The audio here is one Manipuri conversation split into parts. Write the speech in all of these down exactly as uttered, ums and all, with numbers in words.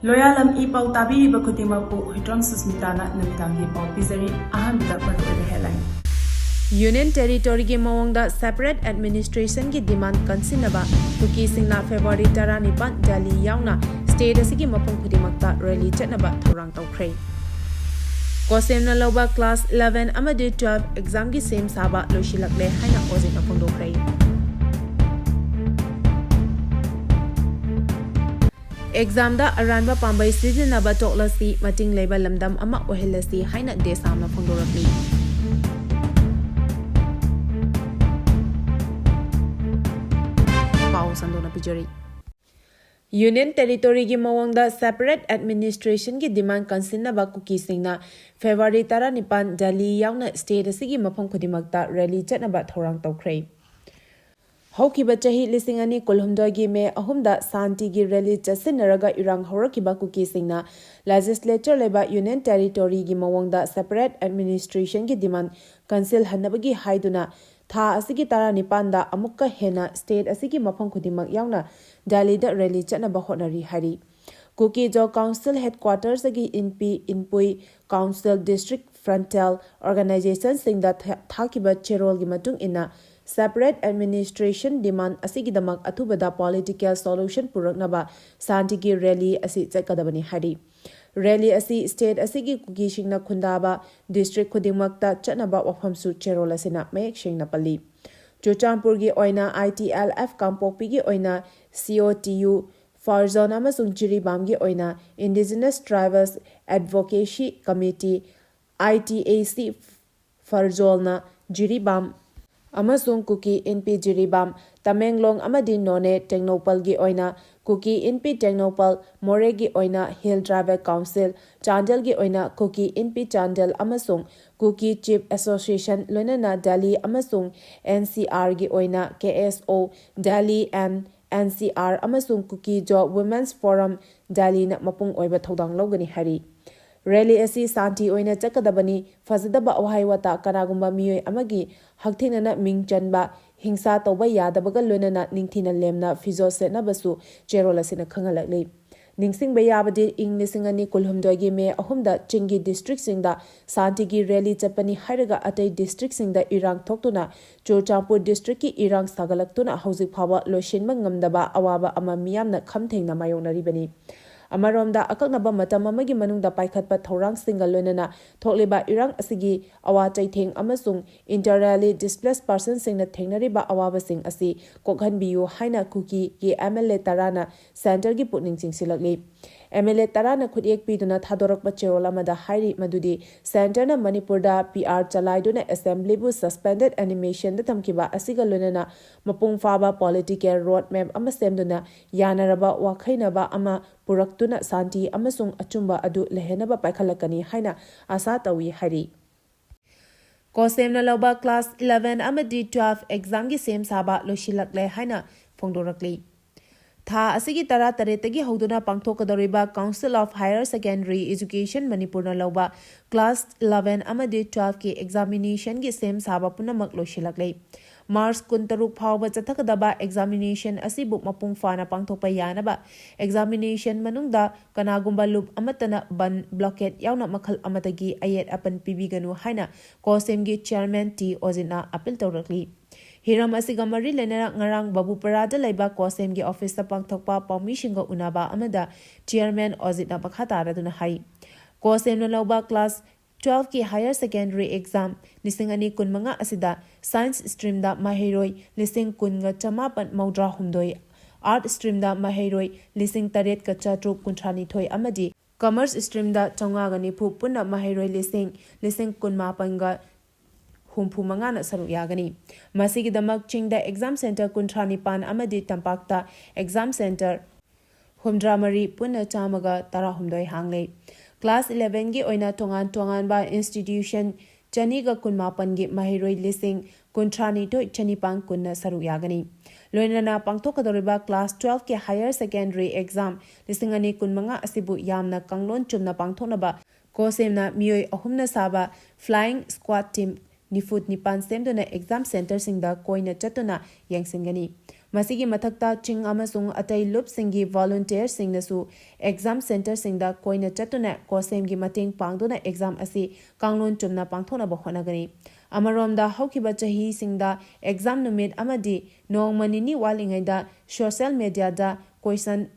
ꯂꯣꯌꯥꯂꯝ ꯏ ꯄꯥꯎ ꯇꯥꯕꯤꯔꯤꯕ ꯈꯨꯗꯤꯡꯃꯛꯄꯨ ꯍꯨꯏꯗ꯭ꯔꯣꯝ ꯁꯨꯁꯃꯤꯇꯥꯅ ꯅꯨꯃꯤꯗꯥꯡꯒꯤ ꯄꯥꯎ ꯄꯤꯖꯔꯤ꯫ ꯑꯍꯥꯟꯕꯗ ꯃꯔꯨꯑꯣꯏꯕ headline꯫ Union Territoryꯒꯤ ꯃꯑꯣꯡꯗ separate administrationꯒꯤ demand ꯀꯟꯁꯤꯟꯅꯕ ꯀꯨꯀꯤꯁꯤꯡꯅ February ꯇꯔꯥꯅꯤꯄꯥꯟ ꯗꯦꯜꯂꯤ ꯌꯥꯎꯅ state ꯑꯁꯤꯒꯤ ꯃꯐꯝ ꯈꯨꯗꯤꯡꯃꯛꯇ rally ꯆꯠꯅꯕ ꯊꯧꯔꯥꯡ ꯇꯧꯈ꯭ꯔꯦ꯫ ꯀꯣꯁꯦꯝꯅ ꯂꯧꯕ class eleven ꯑꯃꯗꯤ twelve examꯒꯤ ꯁꯦꯝ ꯁꯥꯕ ꯂꯣꯏꯁꯤꯜꯂꯛꯂꯦ ꯍꯥꯏꯅ ꯑꯣꯖꯦꯠꯅ ꯐꯣꯡꯗꯣꯛꯈ꯭ꯔꯦ꯫ Examꯗ ꯑꯔꯥꯟꯕ ꯄꯥꯝꯕꯩ ꯁꯤꯖꯤꯟꯅꯕ ꯇꯣꯛꯂꯁꯤ, ꯃꯇꯤꯡ ꯂꯩꯕ ꯂꯝꯗꯝ ꯑꯃ ꯑꯣꯏꯍꯜꯂꯁꯤ ꯍꯥꯏꯅ ꯗꯦꯁꯥꯝꯅ ꯐꯣꯡꯗꯣꯔꯛꯂꯤ꯫ ꯄꯥꯎ ꯁꯟꯗꯣꯛꯅ ꯄꯤꯖꯔꯤ꯫ Union Territoryꯒꯤ ꯃꯑꯣꯡꯗ separate administrationꯒꯤ demand ꯀꯟꯁꯤꯟꯅꯕ ꯀꯨꯀꯤꯁꯤꯡꯅ February ꯇꯔꯥꯅꯤꯄꯥꯟ ꯗꯦꯜꯂꯤ ꯌꯥꯎꯅ state ꯑꯁꯤꯒꯤ ꯃꯐꯝ ꯈꯨꯗꯤꯡꯃꯛꯇ rally ꯆꯠꯅꯕ ꯊꯧꯔꯥꯡ ꯇꯧꯈ꯭ꯔꯦ꯫ ꯍꯧꯈꯤꯕ ꯆꯍꯤ ꯂꯤꯁꯤꯡ ꯑꯅꯤ ꯀꯨꯟꯍꯨꯝꯗꯣꯏꯒꯤ May ꯑꯍꯨꯝꯗ ꯁꯥꯟꯇꯤꯒꯤ rally ꯆꯠꯁꯤꯟꯅꯔꯒ ꯏꯔꯥꯡ ꯍꯧꯔꯛꯈꯤꯕ ꯀꯨꯀꯤꯁꯤꯡꯅ legislature ꯂꯩꯕ Union Territoryꯒꯤ ꯃꯑꯣꯡꯗ separate administrationꯒꯤ demand ꯀꯟꯁꯤꯜꯍꯟꯅꯕꯒꯤ ꯍꯥꯏꯗꯨꯅ ꯊꯥ ꯑꯁꯤꯒꯤ ꯇꯔꯥꯅꯤꯄꯥꯟꯗ ꯑꯃꯨꯛꯀ ꯍꯦꯟꯅ state ꯑꯁꯤꯒꯤ ꯃꯐꯝ ꯈꯨꯗꯤꯡꯃꯛ ꯌꯥꯎꯅ ꯗꯦꯜꯂꯤꯗ rally ꯆꯠꯅꯕ ꯍꯣꯠꯅꯔꯤ ꯍꯥꯏꯔꯤ꯫ ꯀꯨꯀꯤꯖꯣ Council headquartersꯇꯒꯤ ꯏꯟꯄꯤ, Inpui, Council, District frontal organizationꯁꯤꯡꯗ ꯊꯥ-, ꯊꯥꯈꯤꯕ ꯆꯦꯔꯣꯜꯒꯤ ꯃꯇꯨꯡ ꯏꯟꯅ separate administration demand ꯑꯁꯤꯒꯤꯗꯃꯛ ꯑꯊꯨꯕꯗ political solution ꯄꯨꯔꯛꯅꯕ ꯁꯥꯟꯇꯤꯒꯤ rally ꯑꯁꯤ ꯆꯠꯀꯗꯕꯅꯤ ꯍꯥꯏꯔꯤ꯫ Rally ꯑꯁꯤ state ꯑꯁꯤꯒꯤ ꯀꯨꯀꯤꯁꯤꯡꯅ ꯈꯨꯟꯗꯥꯕ district ꯈꯨꯗꯤꯡꯃꯛꯇ ꯆꯠꯅꯕ ꯋꯥꯐꯝꯁꯨ ꯆꯦꯔꯣꯜ ꯑꯁꯤꯅ ꯃꯌꯦꯛ ꯁꯦꯡꯅ ꯄꯜꯂꯤ꯫ ꯆꯨꯔꯆꯥꯟꯄꯨꯔꯒꯤ ꯑꯣꯏꯅ ITLF, ꯀꯥꯡꯄꯣꯛꯄꯤꯒꯤ ꯑꯣꯏꯅ COTU, ꯐꯔꯖꯣꯟ ꯑꯃꯁꯨꯡ ꯖꯤꯔꯤꯕꯥꯝꯒꯤ ꯑꯣꯏꯅ Indigenous Tribals Advocacy Committee, ITAC, ꯐꯔꯖꯣꯜꯅ Jiribam ꯑꯃꯁꯨꯡ ꯀꯨꯀꯤ ꯏꯟꯄꯤ ꯖꯤꯔꯤꯕꯥꯝ, ꯇꯃꯦꯡꯂꯣꯡ ꯑꯃꯗꯤ ꯅꯣꯅꯦ ꯇꯦꯡꯅꯧꯄꯜꯒꯤ ꯑꯣꯏꯅ ꯀꯨꯀꯤ ꯏꯟꯄꯤ ꯇꯦꯡꯅꯧꯄꯜ, ꯃꯣꯔꯦꯒꯤ ꯑꯣꯏꯅ Hill Tribal Council, ꯆꯥꯟꯗꯦꯜꯒꯤ ꯑꯣꯏꯅ ꯀꯨꯀꯤ ꯏꯟꯄꯤ ꯆꯥꯟꯗꯦꯜ ꯑꯃꯁꯨꯡ ꯀꯨꯀꯤ Chief Association, ꯂꯣꯏꯅꯅ ꯗꯦꯜꯂꯤ ꯑꯃꯁꯨꯡ NCRꯒꯤ ꯑꯣꯏꯅ KSO Delhi and NCR ꯑꯃꯁꯨꯡ ꯀꯨꯀꯤꯖꯣ Women's Forum ꯗꯦꯜꯂꯤꯅ ꯃꯄꯨꯡ ꯑꯣꯏꯕ ꯊꯧꯗꯥꯡ ꯂꯧꯒꯅꯤ ꯍꯥꯏꯔꯤ꯫ Rally ꯑꯁꯤ ꯁꯥꯟꯇꯤ ꯑꯣꯏꯅ ꯆꯠꯀꯗꯕꯅꯤ, ꯐꯖꯗꯕ ꯋꯥꯍꯩ ꯋꯥꯇꯥ, ꯀꯅꯥꯒꯨꯝꯕ ꯃꯤꯑꯣꯏ ꯑꯃꯒꯤ ꯍꯛꯊꯦꯡꯅꯅ ꯃꯤꯡ ꯆꯟꯕ, ꯍꯤꯡꯁꯥ ꯇꯧꯕ ꯌꯥꯗꯕꯒ ꯂꯣꯏꯅꯅ ꯅꯤꯡꯊꯤꯅ ꯂꯦꯝꯅ ꯐꯤꯖꯣꯜ ꯁꯦꯠꯅꯕꯁꯨ ꯆꯦꯔꯣꯜ ꯑꯁꯤꯅ ꯈꯪꯍꯜꯂꯛꯂꯤ꯫ ꯅꯤꯡꯁꯤꯡꯕ ꯌꯥꯕꯗꯤ, ꯏꯪ ꯂꯤꯁꯤꯡ ꯑꯅꯤ ꯀꯨꯟꯍꯨꯝꯗꯣꯏꯒꯤ ꯃꯦ ꯑꯍꯨꯝꯗ ꯆꯤꯡꯒꯤ ꯗꯤꯁꯇ꯭ꯔꯤꯛꯁꯤꯡꯗ ꯁꯥꯟꯇꯤꯒꯤ ꯔꯦꯂꯤ ꯆꯠꯄꯅꯤ ꯍꯥꯏꯔꯒ ꯑꯇꯩ ꯗꯤꯁꯇ꯭ꯔꯤꯛꯁꯤꯡꯗ ꯏꯔꯥꯡ ꯊꯣꯛꯇꯨꯅ ꯆꯨꯔꯆꯥꯟꯄꯨꯔ ꯗꯤꯁꯇ꯭ꯔꯤꯛꯀꯤ ꯏꯔꯥꯡ ꯁꯥꯒꯠꯂꯛꯇꯨꯅ ꯍꯧꯖꯤꯛ ꯐꯥꯎꯕ ꯂꯣꯏꯁꯤꯟꯕ ꯉꯝꯗꯕ ꯑꯋꯥꯕ ꯑꯃ ꯃꯤꯌꯥꯝꯅ ꯈꯝ ꯊꯦꯡꯅ ꯃꯥꯌꯣꯛꯅꯔꯤꯕꯅꯤ꯫ ꯑꯃꯔꯣꯝꯗ, ꯑꯀꯛꯅꯕ ꯃꯇꯝ ꯑꯃꯒꯤ ꯃꯅꯨꯡꯗ ꯄꯥꯏꯈꯠꯄ ꯊꯧꯔꯥꯡꯁꯤꯡꯒ ꯂꯣꯏꯅꯅ ꯊꯣꯛꯂꯤꯕ ꯏꯔꯥꯡ ꯑꯁꯤꯒꯤ ꯑꯋꯥ ꯆꯩꯊꯦꯡ ꯑꯃꯁꯨꯡ internally displaced personꯁꯤꯡꯅ ꯊꯦꯡꯅꯔꯤꯕ ꯑꯋꯥꯕꯁꯤꯡ ꯑꯁꯤ ꯀꯣꯛꯍꯟꯕꯤꯌꯨ ꯍꯥꯏꯅ ꯀꯨꯀꯤꯒꯤ MLA ꯇꯔꯥꯅ ꯁꯦꯟꯇꯔꯒꯤ ꯄꯨꯛꯅꯤꯡ ꯆꯤꯡꯁꯤꯜꯂꯛꯂꯤ꯫ MLA ꯇꯔꯥꯅ ꯈꯨꯠꯌꯦꯛ ꯄꯤꯗꯨꯅ ꯊꯥꯗꯣꯔꯛꯄ ꯆꯦꯔꯣꯜ ꯑꯃꯗ ꯍꯥꯏꯔꯤ ꯃꯗꯨꯗꯤ ꯁꯦꯟꯇꯔꯅ ꯃꯅꯤꯄꯨꯔꯗ PR ꯆꯂꯥꯏꯗꯨꯅ ꯑꯦꯁꯦꯝꯕ꯭ꯂꯤꯕꯨ suspended animationꯗ ꯊꯝꯈꯤꯕ ꯑꯁꯤꯒ ꯂꯣꯏꯅꯅ ꯃꯄꯨꯡ ꯐꯥꯕ political road map ꯑꯃ ꯁꯦꯝꯗꯨꯅ ꯌꯥꯅꯔꯕ ꯋꯥꯈꯩꯅꯕ ꯑꯃ ꯄꯨꯔꯛꯇꯨꯅ ꯁꯥꯟꯇꯤ ꯑꯃꯁꯨꯡ ꯑꯆꯨꯝꯕ ꯑꯗꯨ ꯂꯩꯍꯟꯅꯕ ꯄꯥꯏꯈꯠꯂꯛꯀꯅꯤ ꯍꯥꯏꯅ ꯑꯥꯁꯥ ꯇꯧꯏ ꯍꯥꯏꯔꯤ꯫ ꯀꯣꯁꯦꯝꯅ ꯂꯧꯕ class eleven ꯑꯃꯗꯤ twelve examꯒꯤ ꯁꯦꯝ ꯁꯥꯕ ꯂꯣꯏꯁꯤꯜꯂꯛꯂꯦ ꯍꯥꯏꯅ ꯐꯣꯡꯗꯣꯔꯛꯂꯤ꯫ ꯊꯥ ꯑꯁꯤꯒꯤ ꯇꯔꯥꯇꯔꯦꯠꯇꯒꯤ ꯍꯧꯗꯨꯅ ꯄꯥꯡꯊꯣꯛꯀꯗꯧꯔꯤꯕ Council of Higher Secondary Education ꯃꯅꯤꯄꯨꯔꯅ ꯂꯧꯕ class eleven ꯑꯃꯗꯤ twelveꯀꯤ examinationꯒꯤ ꯁꯦꯝ ꯁꯥꯕ ꯄꯨꯝꯅꯃꯛ ꯂꯣꯏꯁꯤꯜꯂꯛꯂꯦ꯫ March ꯀꯨꯟꯇꯔꯨꯛ ꯐꯥꯎꯕ ꯆꯠꯊꯒꯗꯕ examination ꯑꯁꯤꯕꯨ ꯃꯄꯨꯡ ꯐꯥꯅ ꯄꯥꯡꯊꯣꯛꯄ ꯌꯥꯅꯕ examination ꯃꯅꯨꯡꯗ ꯀꯅꯥꯒꯨꯝꯕ ꯂꯨꯞ ꯑꯃꯠꯇꯅ ꯕꯟ, blockade ꯌꯥꯎꯅ ꯃꯈꯜ ꯑꯃꯠꯇꯒꯤ ꯑꯌꯦꯠ ꯑꯄꯟ ꯄꯤꯕꯤꯒꯅꯨ ꯍꯥꯏꯅ ꯀꯣꯁꯦꯝꯒꯤ chairman ꯇꯤ ꯑꯣꯖꯤꯠꯅ appeal ꯇꯧꯔꯛꯂꯤ꯫ ꯍꯤꯔꯝ ꯑꯁꯤꯒ ꯃꯔꯤ ꯂꯩꯅꯅ ꯉꯔꯥꯡ ꯕꯥꯕꯨꯄꯔꯥꯗ ꯂꯩꯕ ꯀꯣꯁꯦꯝꯒꯤ officeꯇ ꯄꯥꯡꯊꯣꯛꯄ ꯄꯥꯎꯃꯤꯁꯤꯡꯒ ꯎꯅꯕ ꯑꯃꯗ chairman ꯑꯣꯖꯤꯠꯅ ꯃꯈꯥ ꯇꯥꯔꯗꯨꯅ ꯍꯥꯏ, ꯀꯣꯁꯦꯝꯅ ꯂꯧꯕ class twelveꯀꯤ higher secondary exam ꯂꯤꯁꯤꯡ ꯑꯅꯤ ꯀꯨꯟꯃꯉꯥ ꯑꯁꯤꯗ science streamꯗ ꯃꯍꯩꯔꯣꯏ ꯂꯤꯁꯤꯡ ꯀꯨꯟꯒ ꯆꯃꯥꯄꯟ ꯃꯧꯗ꯭ꯔꯥ ꯍꯨꯝꯗꯣꯏ, art streamꯗ ꯃꯍꯩꯔꯣꯏ ꯂꯤꯁꯤꯡ ꯇꯔꯦꯠꯀ ꯆꯥꯇ꯭ꯔꯨꯛ ꯀꯨꯟꯊ꯭ꯔꯥ ꯅꯤꯊꯣꯏ ꯑꯃꯗꯤ commerce streamꯗ ꯆꯥꯝꯃꯉꯥꯒ ꯅꯤꯐꯨ, ꯄꯨꯟꯅ ꯃꯍꯩꯔꯣꯏ ꯂꯤꯁꯤꯡ, ꯂꯤꯁꯤꯡ ꯀꯨꯟꯃꯥꯄꯟꯒ ꯍꯨꯝꯐꯨ ꯃꯉꯥꯅ ꯁꯔꯨꯛ ꯌꯥꯒꯅꯤ꯫ ꯃꯁꯤꯒꯤꯗꯃꯛ ꯆꯤꯡꯗ exam centre ꯀꯨꯟꯊ꯭ꯔꯥ ꯅꯤꯄꯥꯟ ꯑꯃꯗꯤ ꯇꯝꯄꯥꯛꯇ exam centre ꯍꯨꯝꯗ꯭ꯔꯥ ꯃꯔꯤ, ꯄꯨꯟꯅ ꯆꯥꯝꯃꯒ ꯇꯔꯥꯍꯨꯝꯗꯣꯏ ꯍꯥꯡꯂꯦ꯫ Class elevenꯒꯤ ꯑꯣꯏꯅ ꯇꯣꯉꯥꯟ ꯇꯣꯉꯥꯟꯕ institution ꯆꯅꯤꯒ ꯀꯨꯟꯃꯥꯄꯟꯒꯤ ꯃꯍꯩꯔꯣꯏ ꯂꯤꯁꯤꯡ ꯀꯨꯟꯊ꯭ꯔꯥ ꯅꯤꯊꯣꯏ ꯆꯅꯤꯄꯥꯟ ꯀꯨꯟꯅ ꯁꯔꯨꯛ ꯌꯥꯒꯅꯤ꯫ ꯂꯣꯏꯅꯅ ꯄꯥꯡꯊꯣꯛꯀꯗꯧꯔꯤꯕ class twelveꯀꯤ higher secondary exam ꯂꯤꯁꯤꯡ ꯑꯅꯤ ꯀꯨꯟꯃꯉꯥ ꯑꯁꯤꯕꯨ ꯌꯥꯝꯅ ꯀꯥꯡꯂꯣꯟ ꯆꯨꯝꯅ ꯄꯥꯡꯊꯣꯛꯅꯕ ꯀꯣꯁꯦꯝꯅ ꯃꯤꯑꯣꯏ ꯑꯍꯨꯝꯅ ꯁꯥꯕ flying squad team ꯅꯤꯐꯨ ꯅꯤꯄꯥꯟ ꯁꯦꯝꯗꯨꯅ exam centreꯁꯤꯡꯗ ꯀꯣꯏꯅ ꯆꯠꯇꯨꯅ ꯌꯦꯡꯁꯤꯟꯒꯅꯤ꯫ ꯃꯁꯤꯒꯤ ꯃꯊꯛꯇ ꯆꯤꯡ ꯑꯃꯁꯨꯡ ꯑꯇꯩ ꯂꯨꯞꯁꯤꯡꯒꯤ ꯚꯣꯂꯨꯟꯇꯤꯌꯔꯁꯤꯡꯅꯁꯨ ꯑꯦꯛꯖꯥꯝ ꯁꯦꯟꯇꯔꯁꯤꯡꯗ ꯀꯣꯏꯅ ꯆꯠꯇꯨꯅ ꯀꯣꯁꯦꯝꯒꯤ ꯃꯇꯦꯡ ꯄꯥꯡꯗꯨꯅ ꯑꯦꯛꯖꯥꯝ ꯑꯁꯤ ꯀꯥꯡꯂꯣꯟ ꯆꯨꯝꯅ ꯄꯥꯡꯊꯣꯛꯅꯕ ꯍꯣꯠꯅꯒꯅꯤ꯫ ꯑꯃꯔꯣꯝꯗ, ꯍꯧꯈꯤꯕ ꯆꯍꯤꯁꯤꯡꯗ ꯑꯦꯛꯖꯥꯝ ꯅꯨꯃꯤꯠ ꯑꯃꯗꯤ ꯅꯣꯡꯃ ꯅꯤꯅꯤ ꯋꯥꯠꯂꯤꯉꯩꯗ ꯁꯣꯁꯤꯌꯦꯜ ꯃꯦꯗꯤꯌꯥꯗ ꯀꯣꯏꯁꯟ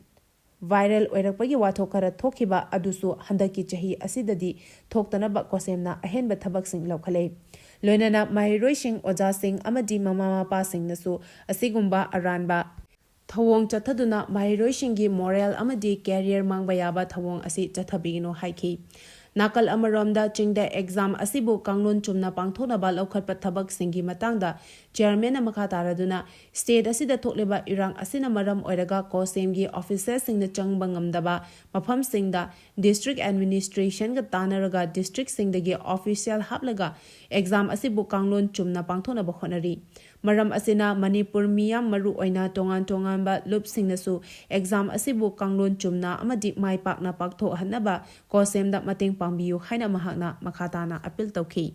ꯚꯥꯏꯔꯦꯜ ꯑꯣꯏꯔꯛꯄꯒꯤ ꯋꯥꯊꯣꯛ ꯈꯔ ꯊꯣꯛꯈꯤꯕ ꯑꯗꯨꯁꯨ ꯍꯟꯗꯛꯀꯤ ꯆꯍꯤ ꯑꯁꯤꯗꯗꯤ ꯊꯣꯛꯇꯅꯕ ꯀꯣꯁꯦꯝꯅ ꯑꯍꯦꯟꯕ ꯊꯕꯛꯁꯤꯡ ꯂꯧꯈꯠꯂꯦ꯫ ꯂꯣꯏꯅꯅ ꯃꯍꯩꯔꯣꯏꯁꯤꯡ, ꯑꯣꯖꯥꯁꯤꯡ ꯑꯃꯗꯤ ꯃꯃꯥ ꯃꯄꯥꯁꯤꯡꯅꯁꯨ ꯑꯁꯤꯒꯨꯝꯕ ꯑꯔꯥꯟꯕ ꯊꯧꯑꯣꯡ ꯆꯠꯊꯗꯨꯅ ꯃꯍꯩꯔꯣꯏꯁꯤꯡꯒꯤ ꯃꯣꯔꯦꯜ ꯑꯃꯗꯤ ꯀꯦꯔꯤꯌꯔ ꯃꯥꯡꯕ ꯌꯥꯕ ꯊꯧꯑꯣꯡ ꯑꯁꯤ ꯆꯠꯊꯕꯤꯒꯅꯨ ꯍꯥꯏꯈꯤ꯫ ꯅꯥꯀꯜ ꯑꯃꯔꯣꯝꯗ, ꯆꯤꯡꯗ ꯑꯦꯛꯖꯥꯝ ꯑꯁꯤꯕꯨ ꯀꯥꯡꯂꯣꯟ ꯆꯨꯝꯅ ꯄꯥꯡꯊꯣꯛꯅꯕ ꯂꯧꯈꯠꯄ ꯊꯕꯛꯁꯤꯡꯒꯤ ꯃꯇꯥꯡꯗ ꯆꯤꯌꯔꯃꯦꯟꯅ ꯃꯈꯥ ꯇꯥꯔꯗꯨꯅ, ꯁ꯭ꯇꯦꯠ ꯑꯁꯤꯗ ꯊꯣꯛꯂꯤꯕ ꯏꯔꯥꯡ ꯑꯁꯤꯅ ꯃꯔꯝ ꯑꯣꯏꯔꯒ ꯀꯣꯁꯦꯝꯒꯤ ꯑꯣꯐꯤꯁꯔꯁꯤꯡꯅ ꯆꯪꯕ ꯉꯝꯗꯕ ꯃꯐꯝꯁꯤꯡꯗ ꯗꯤꯁꯇ꯭ꯔꯤꯛ ꯑꯦꯗꯃꯤꯅꯤꯁꯇ꯭ꯔꯦꯁꯟꯒ ꯇꯥꯟꯅꯔꯒ ꯗꯤꯁꯇ꯭ꯔꯤꯛꯁꯤꯡꯗꯒꯤ ꯑꯣꯐꯤꯁꯤꯌꯦꯜ ꯍꯥꯞꯂꯒ ꯑꯦꯛꯖꯥꯝ ꯑꯁꯤꯕꯨ ꯀꯥꯡꯂꯣꯟ ꯆꯨꯝꯅ ꯄꯥꯡꯊꯣꯛꯅꯕ ꯍꯣꯠꯅꯔꯤ꯫ ꯃꯔꯝ ꯑꯁꯤꯅ ꯃꯅꯤꯄꯨꯔ ꯃꯤꯌꯥꯝ, ꯃꯔꯨ ꯑꯣꯏꯅ ꯇꯣꯉꯥꯟ ꯇꯣꯉꯥꯟꯕ ꯂꯨꯞꯁꯤꯡꯅꯁꯨ ꯑꯦꯛꯖꯥꯝ ꯑꯁꯤꯕꯨ ꯀꯥꯡꯂꯣꯟ ꯆꯨꯝꯅ ꯑꯃꯗꯤ ꯃꯥꯏ ꯄꯥꯛꯅ ꯄꯥꯡꯊꯣꯛꯍꯟꯅꯕ ꯀꯣꯁꯦꯝꯗ ꯃꯇꯦꯡ ꯄꯥꯡꯕꯤꯌꯨ ꯍꯥꯏꯅ ꯃꯍꯥꯛꯅ ꯃꯈꯥ ꯇꯥꯅ ꯑꯄꯤꯜ ꯇꯧꯈꯤ꯫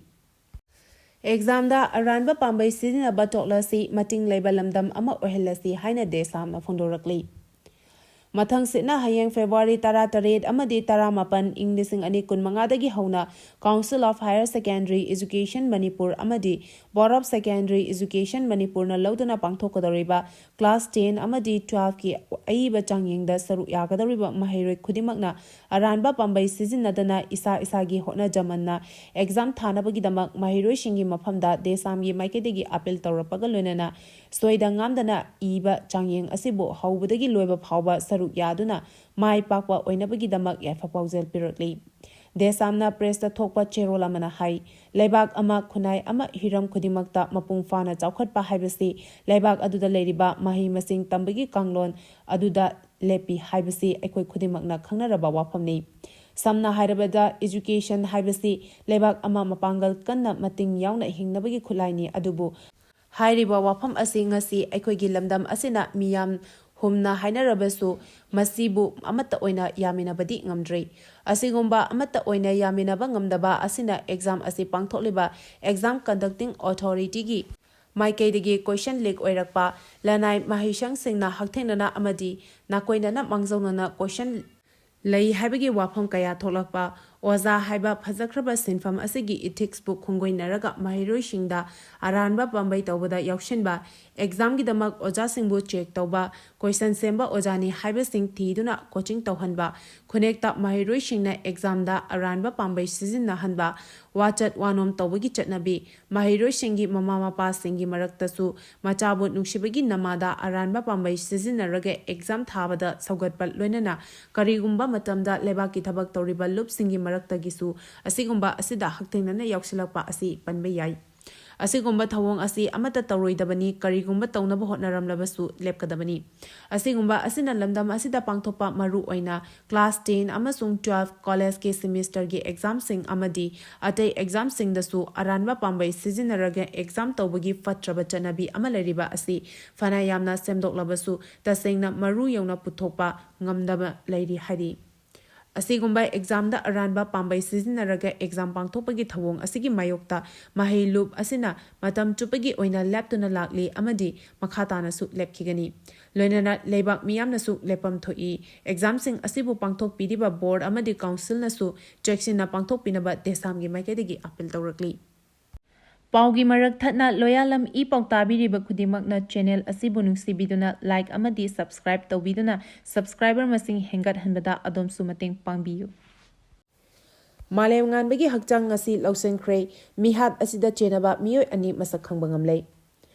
ꯑꯦꯛꯖꯥꯝꯗ ꯑꯔꯥꯟꯕ ꯄꯥꯝꯕꯩ ꯁꯤꯖꯤꯟꯅꯕ ꯇꯣꯛꯂꯁꯤ, ꯃꯇꯤꯡ ꯂꯩꯕ ꯂꯝꯗꯝ ꯑꯃ ꯑꯣꯏꯍꯜꯂꯁꯤ ꯍꯥꯏꯅ ꯗꯦꯁꯥꯝꯅ ꯐꯣꯡꯗꯣꯔꯛꯂꯤ꯫ ꯃꯊꯪꯁꯤꯠꯅ ꯍꯌꯦꯡ ꯐꯦꯕ꯭ꯔꯨꯋꯥꯔꯤ ꯇꯔꯥꯇꯔꯦꯠ ꯑꯃꯗꯤ ꯇꯔꯥꯃꯥꯄꯟ, ꯏꯪ ꯂꯤꯁꯤꯡ ꯑꯅꯤ ꯀꯨꯟꯃꯉꯥꯗꯒꯤ ꯍꯧꯅ Council of Higher Secondary Education Manipur ꯑꯃꯗꯤ Board of Secondary Education ꯃꯅꯤꯄꯨꯔꯅ ꯂꯧꯗꯨꯅ ꯄꯥꯡꯊꯣꯛꯀꯗꯧꯔꯤꯕ ꯀ꯭ꯂꯥꯁ ꯇꯦꯟ ꯑꯃꯗꯤ ꯇꯨꯋꯦꯜꯐꯀꯤ ꯑꯏꯕ ꯆꯥꯡꯌꯦꯡꯗ ꯁꯔꯨꯛ ꯌꯥꯒꯗꯧꯔꯤꯕ ꯃꯍꯩꯔꯣꯏ ꯈꯨꯗꯤꯡꯃꯛꯅ ꯑꯔꯥꯟꯕ ꯄꯥꯝꯕꯩ ꯁꯤꯖꯤꯟꯅꯗꯅ ꯏꯁꯥ ꯏꯁꯥꯒꯤ ꯍꯣꯠꯅꯖꯃꯟꯅ ꯑꯦꯛꯖꯥꯝ ꯊꯥꯅꯕꯒꯤꯗꯃꯛ ꯃꯍꯩꯔꯣꯏꯁꯤꯡꯒꯤ ꯃꯐꯝꯗ ꯗꯦꯁꯥꯝꯒꯤ ꯃꯥꯏꯀꯩꯗꯒꯤ ꯑꯄꯤꯜ ꯇꯧꯔꯛꯄꯒ ꯂꯣꯏꯅꯅ ꯁꯣꯏꯗ ꯉꯥꯝꯗꯅ ꯏꯕ ꯆꯥꯡꯌꯦꯡ ꯑꯁꯤꯕꯨ ꯍꯧꯕꯗꯒꯤ ꯂꯣꯏꯕ ꯐꯥꯎꯕ ꯁꯔꯨꯛ ꯌꯥꯗꯨꯅ ꯃꯥꯏ ꯄꯥꯛꯄ ꯑꯣꯏꯅꯕꯒꯤꯗꯃꯛ ꯌꯥꯏꯐ ꯄꯥꯎꯖꯦꯜ ꯄꯤꯔꯛꯂꯤ꯫ ꯗꯦꯁꯥꯝꯅ ꯄ꯭ꯔꯦꯁꯇ ꯊꯣꯛꯄ ꯆꯦꯔꯣꯜ ꯑꯃꯅ ꯍꯥꯏ, ꯂꯩꯕꯥꯛ ꯑꯃ, ꯈꯨꯟꯅꯥꯏ ꯑꯃ ꯍꯤꯔꯝ ꯈꯨꯗꯤꯡꯃꯛꯇ ꯃꯄꯨꯡ ꯐꯥꯅ ꯆꯥꯎꯈꯠꯄ ꯍꯥꯏꯕꯁꯤ ꯂꯩꯕꯥꯛ ꯑꯗꯨꯗ ꯂꯩꯔꯤꯕ ꯃꯍꯩ ꯃꯁꯤꯡ ꯇꯝꯕꯒꯤ ꯀꯥꯡꯂꯣꯟ ꯑꯗꯨꯗ ꯂꯦꯞꯄꯤ ꯍꯥꯏꯕꯁꯤ ꯑꯩꯈꯣꯏ ꯈꯨꯗꯤꯡꯃꯛꯅ ꯈꯪꯅꯔꯕ ꯋꯥꯐꯝꯅꯤ꯫ ꯁꯝꯅ ꯍꯥꯏꯔꯕꯗ, ꯏꯖꯨꯀꯦꯁꯟ ꯍꯥꯏꯕꯁꯤ ꯂꯩꯕꯥꯛ ꯑꯃ ꯃꯄꯥꯡꯒꯜ ꯀꯟꯅ ꯃꯇꯤꯡ ꯌꯥꯎꯅ ꯍꯤꯡꯅꯕꯒꯤ ꯈꯨꯠꯂꯥꯏꯅꯤ꯫ ꯑꯗꯨꯕꯨ ꯍꯥꯏꯔꯤꯕ ꯋꯥꯐꯝ ꯑꯁꯤ ꯉꯁꯤ ꯑꯩꯈꯣꯏꯒꯤ ꯂꯝꯗꯝ ꯑꯁꯤꯅ ꯃꯤꯌꯥꯝ ꯍꯨꯝꯅ ꯍꯥꯏꯅꯔꯕꯁꯨ ꯃꯁꯤꯕꯨ ꯑꯃꯠꯇ ꯑꯣꯏꯅ ꯌꯥꯃꯤꯟꯅꯕꯗꯤ ꯉꯝꯗ꯭ꯔꯤ꯫ ꯑꯁꯤꯒꯨꯝꯕ ꯑꯃꯠꯇ ꯑꯣꯏꯅ ꯌꯥꯃꯤꯟꯅꯕ ꯉꯝꯗꯕ ꯑꯁꯤꯅ ꯑꯦꯛꯖꯥꯝ ꯑꯁꯤ ꯄꯥꯡꯊꯣꯛꯂꯤꯕ ꯑꯦꯛꯖꯥꯝ ꯀꯟꯗꯛꯇꯤꯡ ꯑꯣꯊꯣꯔꯤꯇꯤꯒꯤ ꯃꯥꯏꯀꯩꯗꯒꯤ question leak ꯑꯣꯏꯔꯛꯄ, ꯂꯅꯥꯏ ꯃꯍꯩꯁꯪꯁꯤꯡꯅ ꯍꯛꯊꯦꯡꯅꯅ ꯑꯃꯗꯤ ꯅꯥꯀꯣꯏꯅꯅ ꯃꯥꯡꯖꯧꯅꯅ question ꯂꯩ ꯍꯥꯏꯕꯒꯤ ꯋꯥꯐꯝ ꯀꯌꯥ ꯊꯣꯛꯂꯛꯄ, ꯑꯣꯖꯥ ꯍꯥꯏꯕ ꯐꯖꯈ꯭ꯔꯕ ꯁꯤꯟꯐꯝ ꯑꯁꯤꯒꯤ ethicsꯄꯨ ꯈꯣꯡꯒꯣꯏꯅꯔꯒ ꯃꯍꯩꯔꯣꯏꯁꯤꯡꯗ ꯑꯔꯥꯟꯕ ꯄꯥꯝꯕꯩ ꯇꯧꯕꯗ ꯌꯥꯎꯁꯤꯟꯕ, examꯒꯤꯗꯃꯛ ꯑꯣꯖꯥꯁꯤꯡꯕꯨ check ꯇꯧꯕ, question ꯁꯦꯝꯕ ꯑꯣꯖꯥꯅꯤ ꯍꯥꯏꯕꯁꯤꯡ ꯊꯤꯗꯨꯅ coaching ꯇꯧꯍꯟꯕ, ꯈꯨꯅꯦꯛꯇ ꯃꯍꯩꯔꯣꯏꯁꯤꯡꯅ examꯗ ꯑꯔꯥꯟꯕ ꯄꯥꯝꯕꯩ ꯁꯤꯖꯤꯟꯅꯍꯟꯕ, ꯋꯥꯆꯠ ꯋꯥꯅꯣꯝ ꯇꯧꯕꯒꯤ ꯆꯠꯅꯕꯤ, ꯃꯍꯩꯔꯣꯏꯁꯤꯡꯒꯤ ꯃꯃꯥ ꯃꯄꯥꯁꯤꯡꯒꯤ ꯃꯔꯛꯇꯁꯨ ꯃꯆꯥꯕꯨ ꯅꯨꯡꯁꯤꯕꯒꯤ ꯅꯃꯥꯗ ꯑꯔꯥꯟꯕ ꯄꯥꯝꯕꯩ ꯁꯤꯖꯤꯟꯅꯔꯒ exam ꯊꯥꯕꯗ ꯁꯧꯒꯠꯄ ꯂꯣꯏꯅꯅ ꯀꯔꯤꯒꯨꯝꯕ ꯃꯇꯝꯗ ꯂꯩꯕꯥꯛꯀꯤ ꯊꯕꯛ ꯇꯧꯔꯤꯕ ꯂꯨꯞꯁꯤꯡꯒꯤ ꯃꯔꯛꯇꯒꯤꯁꯨ ꯑꯁꯤꯒꯨꯝꯕ ꯑꯁꯤꯗ ꯍꯛꯊꯦꯡꯅꯅ ꯌꯥꯎꯁꯤꯜꯂꯛꯄ ꯑꯁꯤ ꯄꯟꯕ ꯌꯥꯏ꯫ ꯑꯁꯤꯒꯨꯝꯕ ꯊꯧꯑꯣꯡ ꯑꯁꯤ ꯑꯃꯠꯇ ꯇꯧꯔꯣꯏꯗꯕꯅꯤ, ꯀꯔꯤꯒꯨꯝꯕ ꯇꯧꯅꯕ ꯍꯣꯠꯅꯔꯝꯂꯕꯁꯨ ꯂꯦꯞꯀꯗꯕꯅꯤ꯫ ꯑꯁꯤꯒꯨꯝꯕ ꯑꯁꯤꯅ ꯂꯝꯗꯝ ꯑꯁꯤꯗ ꯄꯥꯡꯊꯣꯛꯄ ꯃꯔꯨ ꯑꯣꯏꯅ class ten ꯑꯃꯁꯨꯡ twelve collegeꯀꯤ semesterꯒꯤ examꯁꯤꯡ ꯑꯃꯗꯤ ꯑꯇꯩ examꯁꯤꯡꯗꯁꯨ ꯑꯔꯥꯟꯕ ꯄꯥꯝꯕꯩ ꯁꯤꯖꯤꯟꯅꯔꯒ exam ꯇꯧꯕꯒꯤ ꯐꯠꯇ꯭ꯔꯕ ꯆꯠꯅꯕꯤ ꯑꯃ ꯂꯩꯔꯤꯕ ꯑꯁꯤ ꯐꯅ ꯌꯥꯝꯅ ꯁꯦꯝꯗꯣꯛꯂꯕꯁꯨ ꯇꯁꯦꯡꯅ ꯃꯔꯨ ꯌꯧꯅ ꯄꯨꯊꯣꯛꯄ ꯉꯝꯗꯕ ꯂꯩꯔꯤ ꯍꯥꯏꯔꯤ꯫ ꯑꯁꯤꯒꯨꯝꯕ examꯗ ꯑꯔꯥꯟꯕ ꯄꯥꯝꯕꯩ ꯁꯤꯖꯤꯟꯅꯔꯒ exam ꯄꯥꯡꯊꯣꯛꯄꯒꯤ ꯊꯧꯑꯣꯡ ꯑꯁꯤꯒꯤ ꯃꯥꯌꯣꯛꯇ ꯃꯍꯩ ꯂꯨꯞ ꯑꯁꯤꯅ ꯃꯇꯝ ꯆꯨꯞꯄꯒꯤ ꯑꯣꯏꯅ ꯂꯦꯞꯇꯨꯅ ꯂꯥꯛꯂꯤ ꯑꯃꯗꯤ ꯃꯈꯥ ꯇꯥꯅꯁꯨ ꯂꯦꯞꯈꯤꯒꯅꯤ꯫ ꯂꯣꯏꯅꯅ ꯂꯩꯕꯥꯛ ꯃꯤꯌꯥꯝꯅꯁꯨ ꯂꯦꯞꯐꯝ ꯊꯣꯛꯏ꯫ Examꯁꯤꯡ ꯑꯁꯤꯕꯨ ꯄꯥꯡꯊꯣꯛꯄꯤꯔꯤꯕ board ꯑꯃꯗꯤ councilꯅꯁꯨ ꯆꯦꯛꯁꯤꯟꯅ ꯄꯥꯡꯊꯣꯛꯄꯤꯅꯕ ꯗꯦꯁꯥꯝꯒꯤ ꯃꯥꯏꯀꯩꯗꯒꯤ appeal ꯇꯧꯔꯛꯂꯤ꯫ ꯄꯥꯎꯒꯤ ꯃꯔꯛ ꯊꯠꯅ ꯂꯣꯌꯥꯂꯝ ꯏ ꯄꯥꯎ ꯇꯥꯕꯤꯔꯤꯕ ꯈꯨꯗꯤꯡꯃꯛꯅ channel ꯑꯁꯤꯕꯨ ꯅꯨꯡꯁꯤꯕꯤꯗꯨꯅ like ꯑꯃꯗꯤ subscribe ꯇꯧꯕꯤꯗꯨꯅ subscriber ꯃꯁꯤꯡ ꯍꯦꯟꯒꯠꯍꯟꯕꯗ ꯑꯗꯣꯝꯁꯨ ꯃꯇꯦꯡ ꯄꯥꯡꯕꯤꯌꯨ꯫ ꯃꯥꯂꯦꯝꯉꯥꯟꯕꯒꯤ ꯍꯛꯆꯥꯡ ꯉꯁꯤ ꯂꯧꯁꯤꯟꯈ꯭ꯔꯦ꯫ ꯃꯤꯍꯥꯠ ꯑꯁꯤꯗ ꯆꯦꯟꯅꯕ ꯃꯤꯑꯣꯏ ꯑꯅꯤ ꯃꯁꯛ ꯈꯪꯕ ꯉꯝꯂꯦ꯫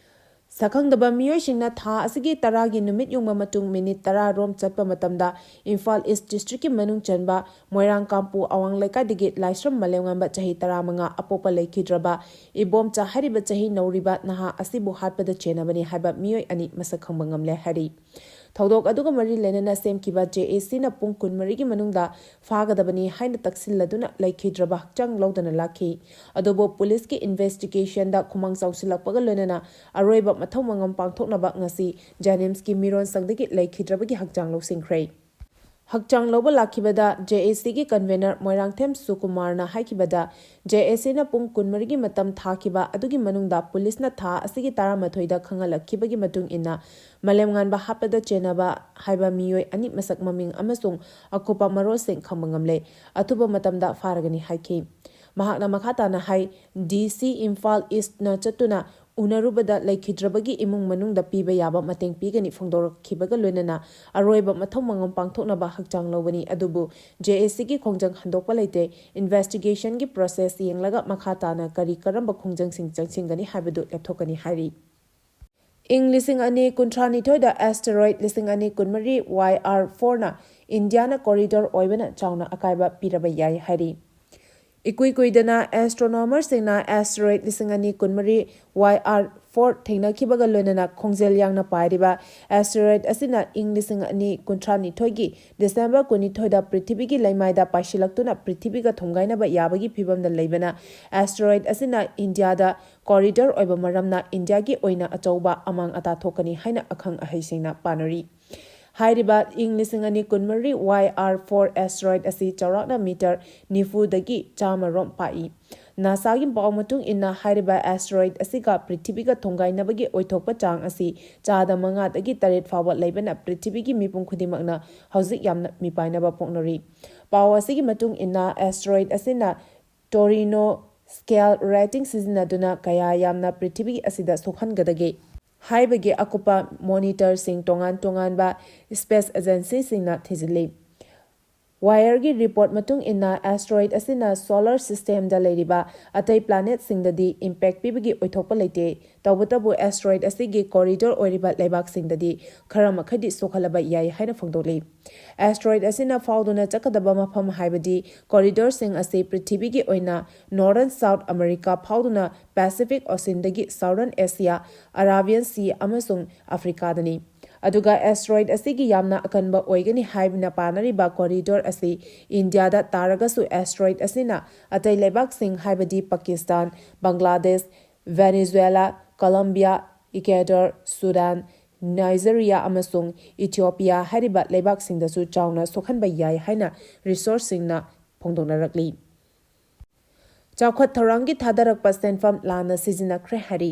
ꯁꯛꯈꯪꯗꯕ ꯃꯤꯑꯣꯏꯁꯤꯡꯅ ꯊꯥ ꯑꯁꯤꯒꯤ ꯇꯔꯥꯒꯤ ꯅꯨꯃꯤꯠ ꯌꯨꯡꯕ ꯃꯇꯨꯡ minute ꯇꯔꯥ ꯔꯣꯝ ꯆꯠꯄ ꯃꯇꯝꯗ ꯏꯝꯐꯥꯜ East districtꯀꯤ ꯃꯅꯨꯡ ꯆꯟꯕ ꯃꯣꯏꯔꯥꯡ ꯀꯥꯝꯄꯨ ꯑꯋꯥꯡ ꯂꯩꯀꯥꯏꯗꯒꯤ ꯂꯥꯏꯁ꯭ꯔꯝ ꯃꯥꯂꯦꯝꯉꯥꯟꯕ ꯆꯍꯤ ꯇꯔꯥꯃꯉꯥ ꯑꯄꯣꯛꯄ ꯂꯩꯈꯤꯗ꯭ꯔꯕ ꯏꯕꯣꯝꯆꯥ ꯍꯥꯏꯔꯤꯕ ꯆꯍꯤ ꯅꯧꯔꯤꯕ ꯅꯍꯥ ꯑꯁꯤꯕꯨ ꯍꯥꯠꯄꯗ ꯆꯦꯟꯅꯕꯅꯤ ꯍꯥꯏꯕ ꯃꯤꯑꯣꯏ ꯑꯅꯤ ꯃꯁꯛ ꯈꯪꯕ ꯉꯝꯂꯦ ꯍꯥꯏꯔꯤ꯫ ꯊꯧꯗꯣꯛ ꯑꯗꯨꯒ ꯃꯔꯤ ꯂꯩꯅꯅ ꯁꯦꯝꯈꯤꯕ JACꯅ ꯄꯨꯡ ꯀꯨꯟꯃꯔꯤꯒꯤ ꯃꯅꯨꯡꯗ ꯐꯥꯒꯗꯕꯅꯤ ꯍꯥꯏꯅ ꯇꯛꯁꯤꯜꯂꯗꯨꯅ ꯂꯩꯈꯤꯗ꯭ꯔꯕ ꯍꯛꯆꯥꯡ ꯂꯧꯗꯅ ꯂꯥꯛꯈꯤ꯫ ꯑꯗꯨꯕꯨ ꯄꯨꯂꯤꯁꯀꯤ investigationꯗ ꯈꯨꯃꯥꯡ ꯆꯥꯎꯁꯤꯜꯂꯛꯄꯒ ꯂꯣꯏꯅꯅ ꯑꯔꯣꯏꯕ ꯃꯊꯧ ꯃꯉꯝ ꯄꯥꯡꯊꯣꯛꯅꯕ ꯉꯁꯤ JNIMSꯀꯤ ꯃꯤꯔꯣꯟꯁꯪꯗꯒꯤ ꯂꯩꯈꯤꯗ꯭ꯔꯕꯒꯤ ꯍꯛꯆꯥꯡ ꯂꯧꯁꯤꯟꯈ꯭ꯔꯦ꯫ ꯍꯛꯆꯥꯡ ꯂꯧꯕ ꯂꯥꯛꯈꯤꯕꯗ JACꯒꯤ convener ꯃꯣꯏꯔꯥꯡꯊꯦꯝ ꯁꯨꯀꯨꯃꯥꯔꯅ ꯍꯥꯏꯈꯤꯕꯗ, JACꯅ ꯄꯨꯡ ꯀꯨꯟꯃꯔꯤꯒꯤ ꯃꯇꯝ ꯊꯥꯈꯤꯕ ꯑꯗꯨꯒꯤ ꯃꯅꯨꯡꯗ ꯄꯨꯂꯤꯁꯅ ꯊꯥ ꯑꯁꯤꯒꯤ ꯇꯔꯥꯃꯥꯊꯣꯏꯗ ꯈꯪꯍꯜꯂꯛꯈꯤꯕꯒꯤ ꯃꯇꯨꯡ ꯏꯟꯅ ꯃꯥꯂꯦꯝꯉꯥꯟꯕ ꯍꯥꯠꯄꯗ ꯆꯦꯟꯅꯕ ꯍꯥꯏꯕ ꯃꯤꯑꯣꯏ ꯑꯅꯤ ꯃꯁꯛ ꯃꯃꯤꯡ ꯑꯃꯁꯨꯡ ꯑꯀꯨꯞꯄ ꯃꯔꯣꯜꯁꯤꯡ ꯈꯪꯕ ꯉꯝꯂꯦ꯫ ꯑꯊꯨꯕ ꯃꯇꯝꯗ ꯐꯥꯔꯒꯅꯤ ꯍꯥꯏꯈꯤ꯫ ꯃꯍꯥꯛꯅ ꯃꯈꯥ ꯇꯥꯅ ꯍꯥꯏ, DC ꯏꯝꯐꯥꯜ ꯏꯁ꯭ꯠꯅ ꯆꯠꯇꯨꯅ ꯎꯅꯔꯨꯕꯗ ꯂꯩꯈꯤꯗ꯭ꯔꯕꯒꯤ ꯏꯃꯨꯡ ꯃꯅꯨꯡꯗ ꯄꯤꯕ ꯌꯥꯕ ꯃꯇꯦꯡ ꯄꯤꯒꯅꯤ ꯐꯣꯡꯗꯣꯔꯛꯈꯤꯕꯒ ꯂꯣꯏꯅꯅ ꯑꯔꯣꯏꯕ ꯃꯊꯧ ꯃꯉꯝ ꯄꯥꯡꯊꯣꯛꯅꯕ ꯍꯛꯆꯥꯡ ꯂꯧꯕꯅꯤ, ꯑꯗꯨꯕꯨ JACꯒꯤ ꯈꯣꯡꯖꯪ ꯍꯟꯗꯣꯛꯄ ꯂꯩꯇꯦ꯫ Investigationꯒꯤ process ꯌꯦꯡꯂꯒ ꯃꯈꯥ ꯇꯥꯅ ꯀꯔꯤ ꯀꯔꯝꯕ ꯈꯣꯡꯖꯪꯁꯤꯡ ꯆꯪꯁꯤꯟꯒꯅꯤ ꯍꯥꯏꯕꯗꯨ ꯂꯦꯞꯊꯣꯛꯀꯅꯤ ꯍꯥꯏꯔꯤ꯫ ꯏꯪ ꯂꯤꯁꯤꯡ ꯑꯅꯤ ꯀꯨꯟꯊ꯭ꯔꯥꯅꯤꯊꯣꯏꯗ asteroid ꯂꯤꯁꯤꯡ ꯑꯅꯤ ꯀꯨꯟꯃꯔꯤ YR fourꯅ ꯏꯟꯗꯤꯌꯥꯅ corridor ꯑꯣꯏꯕꯅ ꯆꯥꯎꯅ ꯑꯀꯥꯏꯕ ꯄꯤꯔꯕ ꯌꯥꯏ ꯍꯥꯏꯔꯤ꯫ ꯏꯀꯨꯏ ꯀꯨꯏꯗꯅ astronomerꯁꯤꯡꯅ asteroid ꯂꯤꯁꯤꯡ ꯑꯅꯤ ꯀꯨꯟꯃꯔꯤ YR four ꯊꯦꯡꯅꯈꯤꯕꯒ ꯂꯣꯏꯅꯅ ꯈꯣꯡꯖꯦꯜ ꯌꯥꯡꯅ ꯄꯥꯏꯔꯤꯕ asteroid ꯑꯁꯤꯅ ꯏꯪ ꯂꯤꯁꯤꯡ ꯑꯅꯤ ꯀꯨꯟꯊ꯭ꯔꯥꯅꯤꯊꯣꯏꯒꯤ December ꯀꯨꯟꯅꯤꯊꯣꯏꯗ ꯄ꯭ꯔꯤꯊꯤꯕꯤꯒꯤ ꯂꯩꯃꯥꯏꯗ ꯄꯥꯏꯁꯤꯜꯂꯛꯇꯨꯅ ꯄ꯭ꯔꯤꯊꯤꯕꯤꯒ ꯊꯣꯝꯒꯥꯏꯅꯕ ꯌꯥꯕꯒꯤ ꯐꯤꯕꯝꯗ ꯂꯩꯕꯅ, asteroid ꯑꯁꯤꯅ ꯏꯟꯗꯤꯌꯥꯗ corridor ꯑꯣꯏꯕ ꯃꯔꯝꯅ ꯏꯟꯗꯤꯌꯥꯒꯤ ꯑꯣꯏꯅ ꯑꯆꯧꯕ ꯑꯃꯥꯡ ꯑꯇꯥ ꯊꯣꯛꯀꯅꯤ ꯍꯥꯏꯅ ꯑꯈꯪ ꯑꯍꯩꯁꯤꯡꯅ ꯄꯥꯅꯔꯤ꯫ ꯍꯥꯏꯔꯤꯕ ꯏꯪ ꯂꯤꯁꯤꯡ ꯑꯅꯤ ꯀꯨꯟꯃꯔꯤ YR four asteroid ꯑꯁꯤ ꯆꯥꯎꯔꯥꯛꯅ meter ꯅꯤꯐꯨꯗꯒꯤ ꯆꯥꯝꯃ ꯔꯣꯝ ꯄꯥꯛꯏ꯫ NASAꯒꯤ ꯄꯥꯎ ꯃꯇꯨꯡ ꯏꯟꯅ, ꯍꯥꯏꯔꯤꯕ asteroid ꯑꯁꯤꯒ ꯄ꯭ꯔꯤꯊꯤꯕꯤꯒ ꯊꯣꯡꯒꯥꯏꯅꯕꯒꯤ ꯑꯣꯏꯊꯣꯛꯄ ꯆꯥꯡ ꯑꯁꯤ ꯆꯥꯗ ꯃꯉꯥꯗꯒꯤ ꯇꯔꯦꯠ ꯐꯥꯎꯕ ꯂꯩꯕꯅ ꯄ꯭ꯔꯤꯊꯤꯕꯤꯒꯤ ꯃꯤꯄꯨꯝ ꯈꯨꯗꯤꯡꯃꯛꯅ ꯍꯧꯖꯤꯛ ꯌꯥꯝꯅ ꯃꯤꯄꯥꯏꯅꯕ ꯄꯣꯛꯅꯔꯤ꯫ ꯄꯥꯎ ꯑꯁꯤꯒꯤ ꯃꯇꯨꯡ ꯏꯟꯅ, asteroid ꯑꯁꯤꯅ Torino scale rating ꯁꯤꯖꯤꯟꯅꯗꯨꯅ ꯀꯌꯥ ꯌꯥꯝꯅ ꯄ꯭ꯔꯤꯊꯤꯕꯤ ꯑꯁꯤꯗ ꯁꯣꯛꯍꯟꯒꯗꯒꯦ ꯍꯥꯏꯕꯒꯤ ꯑꯀꯨꯞꯄ monitorꯁꯤꯡ ꯇꯣꯉꯥꯟ ꯇꯣꯉꯥꯟꯕ space agencyꯁꯤꯡꯅ ꯊꯤꯖꯤꯜꯂꯤ꯫ Wireꯒꯤ report ꯃꯇꯨꯡ ꯏꯟꯅ, asteroid ꯑꯁꯤꯅ solar systemꯗ ꯂꯩꯔꯤꯕ ꯑꯇꯩ planetꯁꯤꯡꯗꯗꯤ impact ꯄꯤꯕꯒꯤ ꯑꯣꯏꯊꯣꯛꯄ ꯂꯩꯇꯦ꯫ ꯇꯧꯕꯇꯕꯨ, asteroid ꯑꯁꯤꯒꯤ corridor ꯑꯣꯏꯔꯤꯕ ꯂꯩꯕꯥꯛꯁꯤꯡꯗꯗꯤ ꯈꯔ ꯃꯈꯩꯗꯤ ꯁꯣꯛꯍꯜꯂꯕ ꯌꯥꯏ ꯍꯥꯏꯅ ꯐꯣꯡꯗꯣꯛꯂꯤ꯫ Asteroid ꯑꯁꯤꯅ ꯐꯥꯎꯗꯨꯅ ꯆꯠꯀꯗꯕ ꯃꯐꯝ, ꯍꯥꯏꯕꯗꯤ corridorꯁꯤꯡ ꯑꯁꯤ ꯄ꯭ꯔꯤꯊꯤꯕꯤꯒꯤ ꯑꯣꯏꯅ Northern South America ꯐꯥꯎꯗꯨꯅ Pacific Oceanꯗꯒꯤ Southern Asia, Arabian Sea ꯑꯃꯁꯨꯡ Africaꯗꯅꯤ꯫ ꯑꯗꯨꯒ asteroid ꯑꯁꯤꯒꯤ ꯌꯥꯝꯅ ꯑꯀꯟꯕ ꯑꯣꯏꯒꯅꯤ ꯍꯥꯏꯅ ꯄꯥꯅꯔꯤꯕ corridor ꯑꯁꯤ ꯏꯟꯗꯤꯌꯥꯗ ꯇꯥꯔꯒꯁꯨ, asteroid ꯑꯁꯤꯅ ꯑꯇꯩ ꯂꯩꯕꯥꯛꯁꯤꯡ, ꯍꯥꯏꯕꯗꯤ ꯄꯥꯀꯤꯁꯇꯥꯟ, ꯕꯪꯒ꯭ꯂꯥꯗꯦꯁ, ꯚꯦꯅꯦꯖꯨꯋꯦꯂꯥ, ꯀꯣꯂꯝꯕꯤꯌꯥ, ꯏꯀ꯭ꯋꯦꯗꯣꯔ, ꯁꯨꯗꯥꯟ, ꯅꯥꯏꯖꯔꯤꯌꯥ ꯑꯃꯁꯨꯡ ꯏꯊꯤꯑꯣꯄꯤꯌꯥ ꯍꯥꯏꯔꯤꯕ ꯂꯩꯕꯥꯛꯁꯤꯡꯗꯁꯨ ꯆꯥꯎꯅ ꯁꯣꯛꯍꯟꯕ ꯌꯥꯏ ꯍꯥꯏꯅ ꯔꯤꯁꯣꯔꯁꯁꯤꯡꯅ ꯐꯣꯡꯗꯣꯛꯅꯔꯛꯂꯤ꯫ ꯆꯥꯎꯈꯠ ꯊꯧꯔꯥꯡꯒꯤ ꯊꯥꯗꯔꯛꯄ ꯁꯦꯟꯐꯝ ꯂꯥꯟꯅ ꯁꯤꯖꯤꯟꯅꯈ꯭ꯔꯦ ꯍꯥꯏꯔꯤ꯫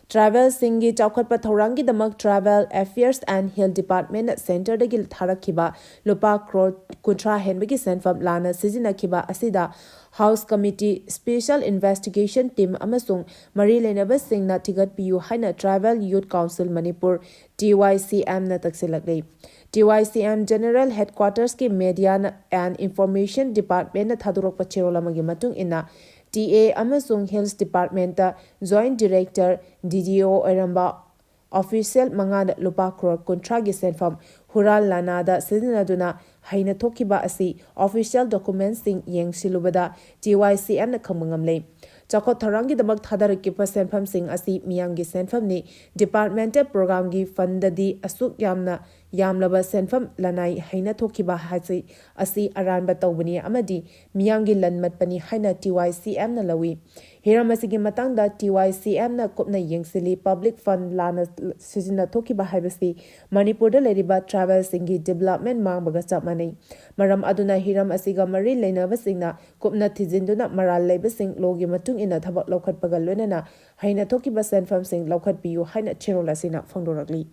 ꯇ꯭ꯔꯥꯏꯕꯦꯜꯁꯤꯡꯒꯤ ꯆꯥꯎꯈꯠꯄ ꯊꯧꯔꯥꯡꯒꯤꯗꯃꯛ Tribal Affairs and Health Departmentꯅ ꯁꯦꯟꯇꯔꯗꯒꯤ ꯊꯥꯔꯛꯈꯤꯕ ꯂꯨꯄꯥ ꯀ꯭ꯔꯣꯔ ꯀꯨꯟꯊ꯭ꯔꯥ ꯍꯦꯟꯕꯒꯤ ꯁꯦꯟꯐꯝ ꯂꯥꯟꯅ ꯁꯤꯖꯤꯟꯅꯈꯤꯕ ꯑꯁꯤꯗ House Committee, Special Investigation Team ꯑꯃꯁꯨꯡ ꯃꯔꯤ ꯂꯩꯅꯕꯁꯤꯡꯅ ꯊꯤꯒꯠꯄꯤꯌꯨ ꯍꯥꯏꯅ Tribal Youth Council Manipur, TYCMꯅ ꯇꯛꯁꯤꯜꯂꯛꯂꯤ꯫ TYCM General Headquartersꯀꯤ Media and Information Departmentꯅ ꯊꯥꯗꯣꯔꯛꯄ ꯆꯦꯔꯣꯜ ꯑꯃꯒꯤ ꯃꯇꯨꯡ ꯏꯟꯅ, TA ꯑꯃꯁꯨꯡ Hills Departmentꯇ Joint Director, DDO ꯑꯣꯏꯔꯝꯕ official ꯃꯉꯥꯗ ꯂꯨꯄꯥ ꯀ꯭ꯔꯣꯔ ꯀꯨꯟꯊ꯭ꯔꯥꯒꯤ ꯁꯦꯟꯐꯝ ꯍꯨꯔꯥꯟ ꯂꯥꯟꯅꯥꯗ ꯁꯤꯖꯤꯟꯅꯗꯨꯅ ꯍꯩꯅ ꯊꯣꯛꯈꯤꯕ ꯑꯁꯤ official documentsꯁꯤꯡ ꯌꯦꯡꯁꯤꯜꯂꯨꯕꯗ TYCMꯅ ꯈꯪꯕ ꯉꯝꯂꯦ꯫ ꯆꯥꯎꯈꯠ ꯊꯧꯔꯥꯡꯒꯤꯗꯃꯛ ꯊꯥꯗꯔꯛꯈꯤꯕ ꯁꯦꯟꯐꯝꯁꯤꯡ ꯑꯁꯤ ꯃꯤꯌꯥꯝꯒꯤ ꯁꯦꯟꯐꯝꯅꯤ, departmental programmeꯒꯤ fundꯗꯤ ꯑꯁꯨꯛ ꯌꯥꯝꯅ ꯌꯥꯝꯂꯕ ꯁꯦꯟꯐꯝ ꯂꯅꯥꯏ ꯍꯩꯅ ꯊꯣꯛꯈꯤꯕ ꯍꯥꯏꯁꯤ ꯑꯁꯤ ꯑꯔꯥꯟꯕ ꯇꯧꯕꯅꯤ ꯑꯃꯗꯤ ꯃꯤꯌꯥꯝꯒꯤ ꯂꯟꯃꯠꯄꯅꯤ ꯍꯥꯏꯅ TYCMꯅ ꯂꯧꯏ꯫ ꯍꯤꯔꯝ ꯑꯁꯤꯒꯤ ꯃꯇꯥꯡꯗ TYCMꯅ ꯀꯨꯞꯅ ꯌꯦꯡꯁꯤꯜꯂꯤ꯫ Public fund ꯂꯥꯟꯅ ꯁꯤꯖꯤꯟꯅ ꯊꯣꯛꯈꯤꯕ ꯍꯥꯏꯕꯁꯤ ꯃꯅꯤꯄꯨꯔꯗ ꯂꯩꯔꯤꯕ tribal ꯁꯤꯡꯒꯤ development ꯃꯥꯡꯕꯒ ꯆꯞ ꯃꯥꯟꯅꯩ꯫ ꯃꯔꯝ ꯑꯗꯨꯅ ꯍꯤꯔꯝ ꯑꯁꯤꯒ ꯃꯔꯤ ꯂꯩꯅꯕꯁꯤꯡꯅ ꯀꯨꯞꯅ ꯊꯤꯖꯤꯟꯗꯨꯅ ꯃꯔꯥꯜ ꯂꯩꯕꯁꯤꯡ lawꯒꯤ ꯃꯇꯨꯡ ꯏꯟꯅ ꯊꯕꯛ ꯂꯧꯈꯠꯄꯒ ꯂꯣꯏꯅꯅ ꯍꯩꯅ ꯊꯣꯛꯈꯤꯕ ꯁꯦꯟꯐꯝꯁꯤꯡ ꯂꯧꯈꯠꯄꯤꯌꯨ ꯍꯥꯏꯅ ꯆꯦꯔꯣꯜ ꯑꯁꯤꯅ ꯐꯣꯡꯗꯣꯔꯛꯂꯤ꯫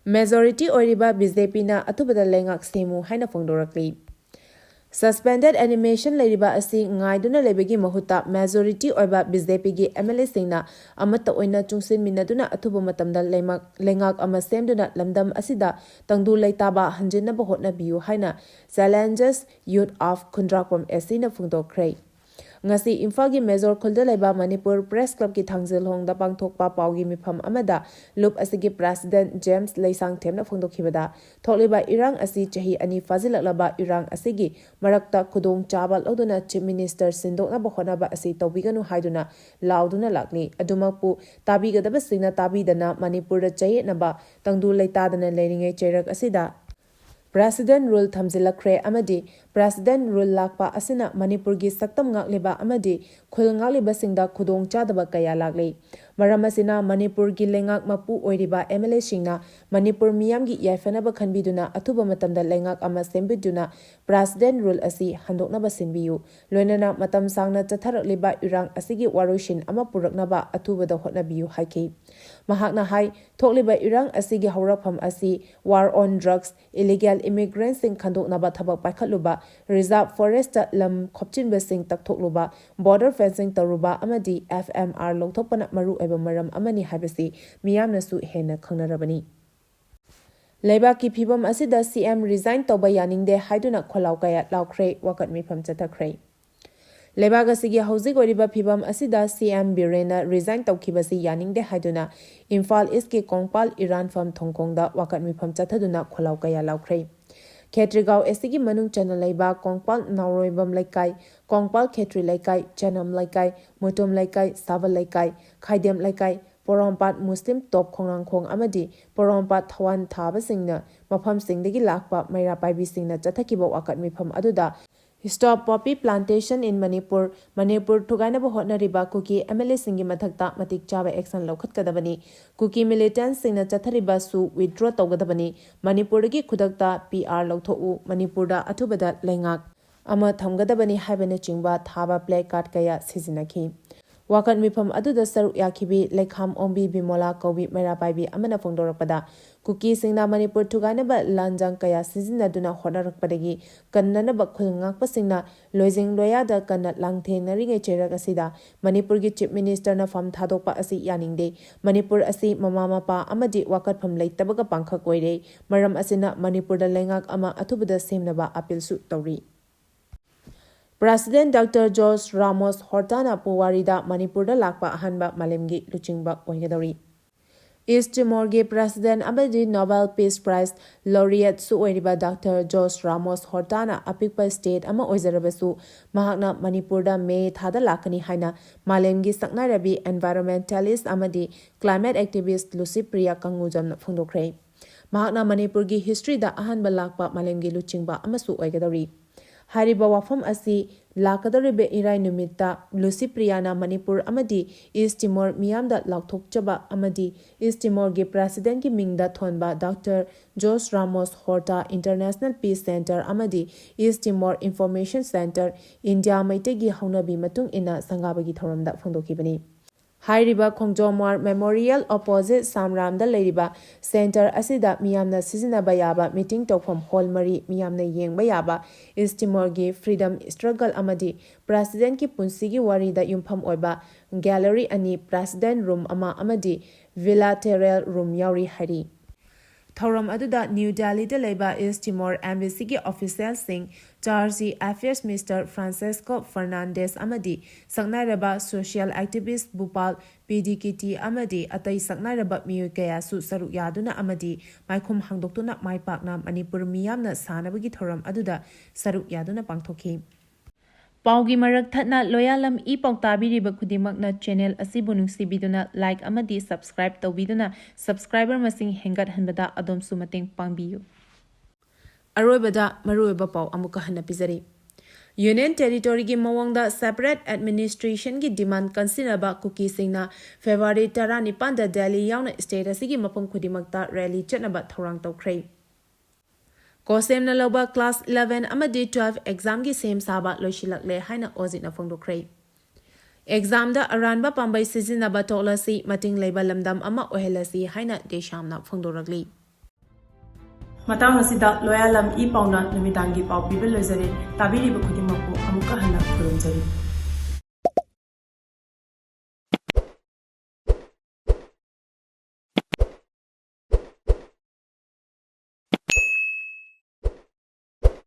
Majority ꯑꯣꯏꯔꯤꯕ BJPꯅ ꯑꯊꯨꯕꯗ ꯂꯩꯉꯥꯛ ꯁꯦꯝꯃꯨ ꯍꯥꯏꯅ ꯐꯣꯡꯗꯣꯔꯛꯂꯤ꯫ Suspended animation ꯂꯩꯔꯤꯕ ꯑꯁꯤ ꯉꯥꯏꯗꯨꯅ ꯂꯩꯕꯒꯤ ꯃꯍꯨꯠꯇ majority ꯑꯣꯏꯕ BJPꯒꯤ MLAꯁꯤꯡꯅ ꯑꯃꯠꯇ ꯑꯣꯏꯅ ꯆꯨꯡꯁꯤꯟꯃꯤꯟꯅꯗꯨꯅ ꯑꯊꯨꯕ ꯃꯇꯝꯗ ꯂꯩꯃꯛ-, ꯂꯩꯉꯥꯛ ꯑꯃ ꯁꯦꯝꯗꯨꯅ ꯂꯝꯗꯝ ꯑꯁꯤꯗ ꯇꯪꯗꯨ ꯂꯩꯇꯥꯕ ꯍꯟꯖꯤꯟꯅꯕ ꯍꯣꯠꯅꯕꯤꯌꯨ ꯍꯥꯏꯅ Challengers Youth of ꯈꯨꯟꯗ꯭ꯔꯥꯛꯄꯝ SCꯅ ꯐꯣꯡꯗꯣꯛꯈ꯭ꯔꯦ꯫ ꯉꯁꯤ ꯏꯝꯐꯥꯜꯒꯤ ꯃꯦꯖꯣꯔ ꯈꯨꯜꯗ ꯂꯩꯕ ꯃꯅꯤꯄꯨꯔ Press Clubꯀꯤ ꯊꯥꯡꯖꯤꯜ ꯍꯣꯡꯗ ꯄꯥꯡꯊꯣꯛꯄ ꯄꯥꯎꯒꯤ ꯃꯤꯐꯝ ꯑꯃꯗ ꯂꯨꯞ ꯑꯁꯤꯒꯤ President James ꯂꯩꯁꯥꯡꯊꯦꯝꯅ ꯐꯣꯡꯗꯣꯛꯈꯤꯕꯗ, ꯊꯣꯛꯂꯤꯕ ꯏꯔꯥꯡ ꯑꯁꯤ ꯆꯍꯤ ꯑꯅꯤ ꯐꯥꯖꯤꯜꯂꯛꯂꯕ ꯏꯔꯥꯡ ꯑꯁꯤꯒꯤ ꯃꯔꯛꯇ ꯈꯨꯗꯣꯡ ꯆꯥꯕ ꯂꯧꯗꯨꯅ Chief Minister ꯁꯤꯟꯗꯣꯛꯅꯕ ꯍꯣꯠꯅꯕ ꯑꯁꯤ ꯇꯧꯕꯤꯒꯅꯨ ꯍꯥꯏꯗꯨꯅ ꯂꯥꯎꯗꯨꯅ ꯂꯥꯛꯂꯤ꯫ ꯑꯗꯨꯃꯛꯄꯨ ꯇꯥꯕꯤꯒꯗꯕꯁꯤꯡꯅ ꯇꯥꯕꯤꯗꯅ ꯃꯅꯤꯄꯨꯔꯗ ꯆꯌꯦꯠꯅꯕ ꯇꯪꯗꯨ ꯂꯩꯇꯥꯗꯅ ꯂꯩꯔꯤꯉꯩ ꯆꯩꯔꯛ ꯑꯁꯤꯗ President Rule ꯊꯝꯖꯤꯜꯂꯛꯈ꯭ꯔꯦ ꯑꯃꯗꯤ President Rule ꯂꯥꯛꯄ ꯑꯁꯤꯅ ꯃꯅꯤꯄꯨꯔꯒꯤ ꯁꯛꯇꯝ ꯉꯥꯛꯂꯤꯕ ꯑꯃꯗꯤ ꯈꯨꯜ ꯉꯥꯛꯂꯤꯕꯁꯤꯡꯗ ꯈꯨꯗꯣꯡꯆꯥꯗꯕ ꯀꯌꯥ ꯂꯥꯛꯂꯤ꯫ ꯃꯔꯝ ꯑꯁꯤꯅ ꯃꯅꯤꯄꯨꯔꯒꯤ ꯂꯩꯉꯥꯛ ꯃꯄꯨ ꯑꯣꯏꯔꯤꯕ MLAꯁꯤꯡꯅ ꯃꯅꯤꯄꯨꯔ ꯃꯤꯌꯥꯝꯒꯤ ꯌꯥꯏꯐꯅꯕ ꯈꯟꯕꯤꯗꯨꯅ ꯑꯊꯨꯕ ꯃꯇꯝꯗ ꯂꯩꯉꯥꯛ ꯑꯃ ꯁꯦꯝꯕꯤꯗꯨꯅ President Rule ꯑꯁꯤ ꯍꯟꯗꯣꯛꯅꯕ ꯁꯤꯟꯕꯤꯌꯨ꯫ ꯂꯣꯏꯅꯅ ꯃꯇꯝ ꯁꯥꯡꯅ ꯆꯠꯊꯔꯛꯂꯤꯕ ꯏꯔꯥꯡ ꯑꯁꯤꯒꯤ ꯋꯥꯔꯣꯏꯁꯤꯟ ꯑꯃ ꯄꯨꯔꯛꯅꯕ ꯑꯊꯨꯕꯗ ꯍꯣꯠꯅꯕꯤꯌꯨ ꯍꯥꯏꯈꯤ꯫ ꯃꯍꯥꯛꯅ ꯍꯥꯏ, ꯊꯣꯛꯂꯤꯕ ꯏꯔꯥꯡ ꯑꯁꯤꯒꯤ ꯍꯧꯔꯛꯐꯝ ꯑꯁꯤ war on drugs, illegal immigrantꯁꯤꯡ ꯈꯟꯗꯣꯛꯅꯕ ꯊꯕꯛ ꯄꯥꯏꯈꯠꯂꯨꯕ, reserve forestꯇ ꯂꯝ ꯈꯣꯞꯆꯤꯟꯕꯁꯤꯡ ꯇꯛꯊꯣꯛꯂꯨꯕ, border fencing ꯇꯧꯔꯨꯕ ꯑꯃꯗꯤ FMR ꯂꯧꯊꯣꯛꯄꯅ ꯃꯔꯨꯑꯣꯏꯕ ꯃꯔꯝ ꯑꯃꯅꯤ ꯍꯥꯏꯕꯁꯤ ꯃꯤꯌꯥꯝꯅꯁꯨ ꯍꯦꯟꯅ ꯈꯪꯅꯔꯕꯅꯤ꯫ ꯂꯩꯕꯥꯛꯀꯤ ꯐꯤꯕꯝ ꯑꯁꯤꯗ CM resign ꯇꯧꯕ ꯌꯥꯅꯤꯡꯗꯦ ꯍꯥꯏꯗꯨꯅ ꯈꯣꯜꯂꯥꯎ ꯀꯌꯥ ꯂꯥꯎꯈ꯭ꯔꯦ, ꯋꯥꯀꯠ ꯃꯤꯐꯝ ꯆꯠꯊꯈ꯭ꯔꯦ꯫ ꯂꯩꯕꯥꯛ ꯑꯁꯤꯒꯤ ꯍꯧꯖꯤꯛ ꯑꯣꯏꯔꯤꯕ ꯐꯤꯕꯝ ꯑꯁꯤꯗ CM ꯕꯤꯔꯦꯟꯅ resign ꯇꯧꯈꯤꯕꯁꯤ ꯌꯥꯅꯤꯡꯗꯦ ꯍꯥꯏꯗꯨꯅ ꯏꯝꯐꯥꯜ ꯏꯁꯀꯤ ꯀꯣꯡꯄꯥꯜ ꯏꯔꯥꯟꯐꯝ ꯊꯣꯡꯈꯣꯡꯗ ꯋꯥꯀꯠ ꯃꯤꯐꯝ ꯆꯠꯊꯗꯨꯅ ꯈꯣꯜꯂꯥꯎ ꯀꯌꯥ ꯂꯥꯎꯈ꯭ꯔꯦ꯫ ꯈꯦꯇ꯭ꯔꯤꯒꯥꯎ ꯑꯦꯁꯤꯒꯤ ꯃꯅꯨꯡ ꯆꯟꯅ ꯂꯩꯕ ꯀꯣꯡꯄꯥꯜ ꯅꯥꯎꯔꯣꯏꯕꯝ ꯂꯩꯀꯥꯏ, ꯀꯣꯡꯄꯥꯜ ꯈꯦꯇ꯭ꯔꯤ ꯂꯩꯀꯥꯏ, ꯆꯅꯝ ꯂꯩꯀꯥꯏ, ꯃꯨꯇꯨꯝ ꯂꯩꯀꯥꯏ, ꯁꯥꯕꯜ ꯂꯩꯀꯥꯏ, ꯈꯥꯏꯗꯦꯝ ꯂꯩꯀꯥꯏ, ꯄꯣꯔꯣꯝꯄꯥꯠ ꯃꯨꯁꯂꯤꯝ ꯇꯣꯞ ꯈꯣꯡꯅꯥꯡꯈꯣꯡ ꯑꯃꯗꯤ ꯄꯣꯔꯣꯝꯄꯥꯠ ꯊꯋꯥꯟ ꯊꯥꯕꯁꯤꯡꯅ ꯃꯐꯝꯁꯤꯡꯗꯒꯤ ꯂꯥꯛꯄ ꯃꯩꯔꯥ ꯄꯥꯏꯕꯤꯁꯤꯡꯅ ꯆꯠꯊꯈꯤꯕ ꯋꯥꯀꯠ ꯃꯤꯐꯝ ꯑꯗꯨꯗ Stop Poppy Plantation in Manipur, Manipur ꯊꯨꯒꯥꯏꯅꯕ ꯍꯣꯠꯅꯔꯤꯕ ꯀꯨꯀꯤ MLAꯁꯤꯡꯒꯤ ꯃꯊꯛꯇ ꯃꯇꯤꯛ ꯆꯥꯕ action ꯂꯧꯈꯠꯀꯗꯕꯅꯤ꯫ ꯀꯨꯀꯤ militantꯁꯤꯡꯅ ꯆꯠꯊꯔꯤꯕꯁꯨ withdraw ꯇꯧꯒꯗꯕꯅꯤ꯫ ꯃꯅꯤꯄꯨꯔꯗꯒꯤ ꯈꯨꯗꯛꯇ PR ꯂꯧꯊꯣꯛꯎ꯫ ꯃꯅꯤꯄꯨꯔꯗ ꯑꯊꯨꯕꯗ ꯂꯩꯉꯥꯛ ꯑꯃ ꯊꯝꯒꯗꯕꯅꯤ ꯍꯥꯏꯕꯅꯆꯤꯡꯕ ꯊꯥꯕ placard ꯀꯌꯥ ꯁꯤꯖꯤꯟꯅꯈꯤ꯫ ꯋꯥꯀꯠ ꯃꯤꯐꯝ ꯑꯗꯨꯗ ꯁꯔꯨꯛ ꯌꯥꯈꯤꯕꯤ ꯂꯩꯈꯥꯝ ꯑꯣꯡꯕꯤ ꯕꯤꯃꯣꯂꯥ ꯀꯧꯕꯤ ꯃꯩꯔꯥ ꯄꯥꯏꯕꯤ ꯑꯃꯅ ꯐꯣꯡꯗꯣꯔꯛꯄꯗ, ꯀꯨꯀꯤꯁꯤꯡꯅ ꯃꯅꯤꯄꯨꯔ ꯊꯨꯒꯥꯏꯅꯕ ꯂꯥꯟꯖꯥꯡ ꯀꯌꯥ ꯁꯤꯖꯤꯟꯅꯗꯨꯅ ꯍꯣꯠꯅꯔꯛꯄꯗꯒꯤ ꯀꯟꯅꯅꯕ ꯈꯨꯜ ꯉꯥꯛꯄꯁꯤꯡꯅ ꯂꯣꯏꯖꯤꯡ ꯂꯣꯌꯥꯗ ꯀꯟꯅ ꯂꯥꯡꯊꯦꯡꯅꯔꯤꯉꯩ ꯆꯩꯔꯛ ꯑꯁꯤꯗ ꯃꯅꯤꯄꯨꯔꯒꯤ Chief Ministerꯅ ꯐꯝ ꯊꯥꯗꯣꯛꯄ ꯑꯁꯤ ꯌꯥꯅꯤꯡꯗꯦ꯫ ꯃꯅꯤꯄꯨꯔ ꯑꯁꯤ ꯃꯃꯥ ꯃꯄꯥ ꯑꯃꯗꯤ ꯋꯥꯀꯠꯐꯝ ꯂꯩꯇꯕꯒ ꯄꯥꯡꯈꯛ ꯑꯣꯏꯔꯦ꯫ ꯃꯔꯝ ꯑꯁꯤꯅ ꯃꯅꯤꯄꯨꯔꯗ ꯂꯩꯉꯥꯛ ꯑꯃ ꯑꯊꯨꯕꯗ ꯁꯦꯝꯅꯕ appealꯁꯨ ꯇꯧꯔꯤ꯫ President Doctor George Ramos Hortana ꯄꯨꯋꯥꯔꯤꯗ ꯃꯅꯤꯄꯨꯔꯗ ꯂꯥꯛꯄ ꯑꯍꯥꯟꯕ ꯃꯥꯂꯦꯝꯒꯤ ꯂꯨꯆꯤꯡꯕ ꯑꯣꯏꯒꯗꯧꯔꯤ꯫ East Timorꯒꯤ President ꯑꯃꯗꯤ Nobel Peace Prize Laureateꯁꯨ ꯑꯣꯏꯔꯤꯕ Doctor George Ramos Hortana ꯑꯄꯤꯛꯄ state ꯑꯃ ꯑꯣꯏꯖꯔꯕꯁꯨ, ꯃꯍꯥꯛꯅ ꯃꯅꯤꯄꯨꯔꯗ May ꯊꯥꯗ ꯂꯥꯛꯀꯅꯤ ꯍꯥꯏꯅ ꯃꯥꯂꯦꯝꯒꯤ ꯁꯛꯅꯥꯏꯔꯕꯤ environmentalist ꯑꯃꯗꯤ climate activist Lucypriya Kangujamꯅ ꯐꯣꯡꯗꯣꯛꯈ꯭ꯔꯦ꯫ ꯃꯍꯥꯛꯅ ꯃꯅꯤꯄꯨꯔꯒꯤ historyꯗ ꯑꯍꯥꯟꯕ ꯂꯥꯛꯄ ꯃꯥꯂꯦꯝꯒꯤ ꯂꯨꯆꯤꯡꯕ ꯑꯃꯁꯨ ꯑꯣꯏꯒꯗꯧꯔꯤ꯫ ꯍꯥꯏꯔꯤꯕ ꯋꯥꯐꯝ ꯑꯁꯤ ꯂꯥꯛꯀꯗꯧꯔꯤꯕ ꯏꯔꯥꯏ ꯅꯨꯃꯤꯠꯇ ꯂꯨꯁꯤꯄ꯭ꯔꯤꯌꯥꯅ ꯃꯅꯤꯄꯨꯔ ꯑꯃꯗꯤ East Timor ꯃꯤꯌꯥꯝꯗ ꯂꯥꯎꯊꯣꯛꯆꯕ ꯑꯃꯗꯤ East Timorꯒꯤ Presidentꯀꯤ ꯃꯤꯡꯗ ꯊꯣꯟꯕ Doctor Jose Ramos-Horta International Peace Centre ꯑꯃꯗꯤ East Timor Information Centre, India ꯃꯩꯇꯩꯒꯤ ꯍꯧꯅꯕꯤ ꯃꯇꯨꯡ ꯏꯟꯅ ꯁꯪꯒꯥꯕꯒꯤ ꯊꯧꯔꯝꯗ ꯐꯣꯡꯗꯣꯛꯈꯤꯕꯅꯤ꯫ ꯍꯥꯏꯔꯤꯕ ꯈꯣꯡꯖꯣꯝ War Memorial opposite ꯁꯥꯝꯔꯥꯝꯗ ꯂꯩꯔꯤꯕ centre ꯑꯁꯤꯗ ꯃꯤꯌꯥꯝꯅ ꯁꯤꯖꯤꯟꯅꯕ ꯌꯥꯕ meeting ꯇꯧꯐꯝ hall ꯃꯔꯤ, ꯃꯤꯌꯥꯝꯅ ꯌꯦꯡꯕ ꯌꯥꯕ East Timorꯒꯤ freedom struggle ꯑꯃꯗꯤ Presidentꯀꯤ ꯄꯨꯟꯁꯤꯒꯤ ꯋꯥꯔꯤꯗ ꯌꯨꯝꯐꯝ ꯑꯣꯏꯕ gallery ꯑꯅꯤ, President room ꯑꯃ ꯑꯃꯗꯤ bilateral room ꯌꯥꯎꯔꯤ ꯍꯥꯏꯔꯤ꯫ ꯊꯧꯔꯝ ꯑꯗꯨꯗ ꯅ꯭ꯌꯨ ꯗꯦꯜꯂꯤꯗ ꯂꯩꯕ East Timor Embassyꯒꯤ officialꯁꯤꯡ, Charge d'Affaires Mister Francisco Fernandez ꯑꯃꯗꯤ ꯁꯛꯅꯥꯏꯔꯕ social activist ꯚꯨꯄꯥꯜ ꯄꯤꯗꯤꯀꯤꯇꯤ ꯑꯃꯗꯤ ꯑꯇꯩ ꯁꯛꯅꯥꯏꯔꯕ ꯃꯤꯑꯣꯏ ꯀꯌꯥꯁꯨ ꯁꯔꯨꯛ ꯌꯥꯗꯨꯅ ꯑꯃꯗꯤ ꯃꯥꯏꯈꯨꯝ ꯍꯥꯡꯗꯣꯛꯇꯨꯅ ꯃꯥꯏ ꯄꯥꯛꯅ ꯃꯅꯤꯄꯨꯔ ꯃꯤꯌꯥꯝꯅ ꯁꯥꯟꯅꯕꯒꯤ ꯊꯧꯔꯝ ꯑꯗꯨꯗ ꯁꯔꯨꯛ ꯌꯥꯗꯨꯅ ꯄꯥꯡꯊꯣꯛꯈꯤ꯫ ꯄꯥꯎꯒꯤ ꯃꯔꯛ ꯊꯠꯅ ꯂꯣꯌꯥꯂꯝ ꯏ ꯄꯥꯎ ꯇꯥꯕꯤꯔꯤꯕ ꯈꯨꯗꯤꯡꯃꯛꯅ channel ꯑꯁꯤꯕꯨ ꯅꯨꯡꯁꯤꯕꯤꯗꯨꯅ like ꯑꯃꯗꯤ subscribe ꯇꯧꯕꯤꯗꯨꯅ subscriber ꯃꯁꯤꯡ ꯍꯦꯟꯒꯠꯍꯟꯕꯗ ꯑꯗꯣꯝꯁꯨ ꯃꯇꯦꯡ ꯄꯥꯡꯕꯤꯌꯨ꯫ ꯑꯔꯣꯏꯕꯗ ꯃꯔꯨꯑꯣꯏꯕ ꯄꯥꯎ ꯑꯃꯨꯛꯀ ꯍꯟꯅ ꯄꯤꯖꯔꯤ꯫ Union Territoryꯒꯤ ꯃꯑꯣꯡꯗ separate administrationꯒꯤ demand ꯀꯟꯁꯤꯟꯅꯕ ꯀꯨꯀꯤꯁꯤꯡꯅ February ꯇꯔꯥꯅꯤꯄꯥꯟꯗ ꯗꯦꯜꯂꯤ ꯌꯥꯎꯅ state ꯑꯁꯤꯒꯤ ꯃꯐꯝ ꯈꯨꯗꯤꯡꯃꯛꯇ rally ꯆꯠꯅꯕ ꯊꯧꯔꯥꯡ ꯇꯧꯈ꯭ꯔꯦ꯫ ꯀꯣꯁꯦꯝꯅ ꯂꯧꯕ class eleven ꯑꯃꯗꯤ twelve examꯒꯤ ꯁꯦꯝ ꯁꯥꯕ ꯂꯣꯏꯁꯤꯜꯂꯛꯂꯦ ꯍꯥꯏꯅ ꯑꯣꯖꯤꯠꯅ ꯐꯣꯡꯗꯣꯛꯈ꯭ꯔꯦ꯫ Examꯗ ꯑꯔꯥꯟꯕ ꯄꯥꯝꯕꯩ ꯁꯤꯖꯤꯟꯅꯕ ꯇꯣꯛꯂꯁꯤ, ꯃꯇꯤꯡ ꯂꯩꯕ ꯂꯝꯗꯝ ꯑꯃ ꯑꯣꯏꯍꯜꯂꯁꯤ ꯍꯥꯏꯅ ꯗꯦꯁꯥꯝꯅ ꯐꯣꯡꯗꯣꯔꯛꯂꯤ꯫ ꯃꯇꯥꯡ ꯑꯁꯤꯗ ꯂꯣꯌꯥꯂꯝ ꯏ ꯄꯥꯎꯅ ꯅꯨꯃꯤꯗꯥꯡꯒꯤ ꯄꯥꯎ ꯄꯤꯕ ꯂꯣꯏꯖꯔꯦ꯫ ꯇꯥꯕꯤꯔꯤꯕ ꯈꯨꯗꯤꯡꯃꯛꯄꯨ ꯑꯃꯨꯛꯀ ꯍꯟꯅ ꯈꯨꯔꯨꯝꯖꯔꯤ꯫